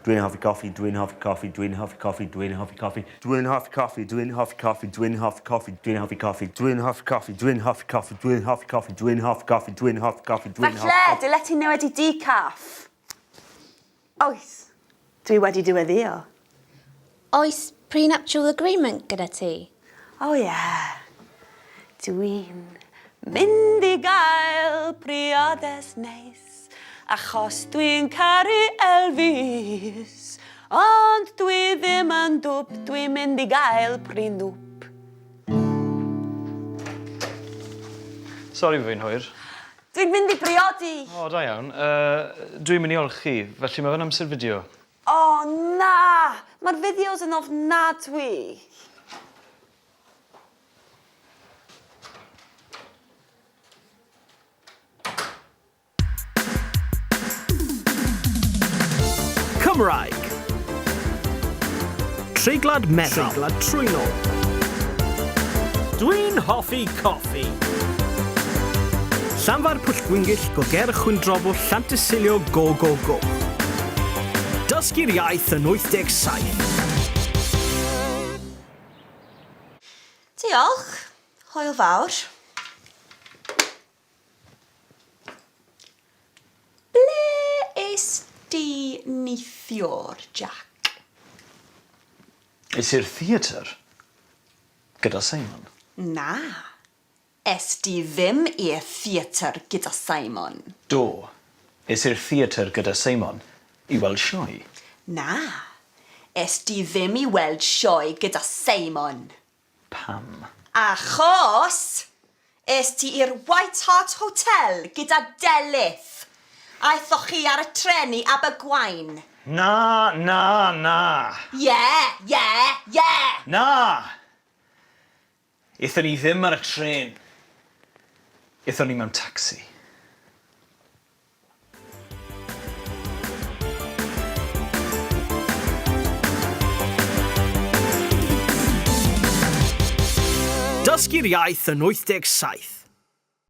Dwi'n hoffi coffi, dwi'n hoffi coffi, dwi'n hoffi coffi, dwi'n hoffi coffi, dwi'n hoffi coffi, dwi'n hoffi coffi, dwi'n hoffi coffi, dwi'n hoffi coffi, dwi'n hoffi coffi, dwi'n hoffi coffi, dwi'n hoffi coffi, dwi'n hoffi coffi, dwi'n hoffi coffi, dwi'n hoffi Falle, dyle ti newid i decaf. Oes, dwi wedi dyweddïo. Oes prenuptial agreement gyda ti? O ie. Dwi'n mynd i gael priodas neis achos dwi'n caru Elvis. Ond dwi ddim yn dwp, dwi'n mynd i gael prenup. Sori bo fi'n hwyr. Dwi'n mynd i briodi! O, da iawn. Yy, dwi'n mynd i olchi, felly mae fe'n amser fideo. O, na! Mae'r fideos yn ofnadwy! Cymraeg. Treiglad meddal. Treiglad trwynol. Dwi'n hoffi coffi. Llanfair Pwllgwyngyll, Goger Chwyndrobwll, Llantysilio, go go go. Dysgu'r iaith yn 87. Diolch. Hwyl fawr. Ble es di neithiwr, Jack? Es i'r theatr gyda Simon. Na, es di ddim i'r theatr gyda Simon. Do, es i'r theatr gyda Simon i weld sioe. Na, es di ddim i weld sioe gyda Simon. Pam? Achos es ti i'r White Hart Hotel gyda Delyth. Aethoch chi ar y tren i Abergwaun. Na, na, na! Ie, ie, ie! Na! Aethon ni ddim ar y trên. Aethon ni mewn tacsi. Dysgu'r iaith yn 87.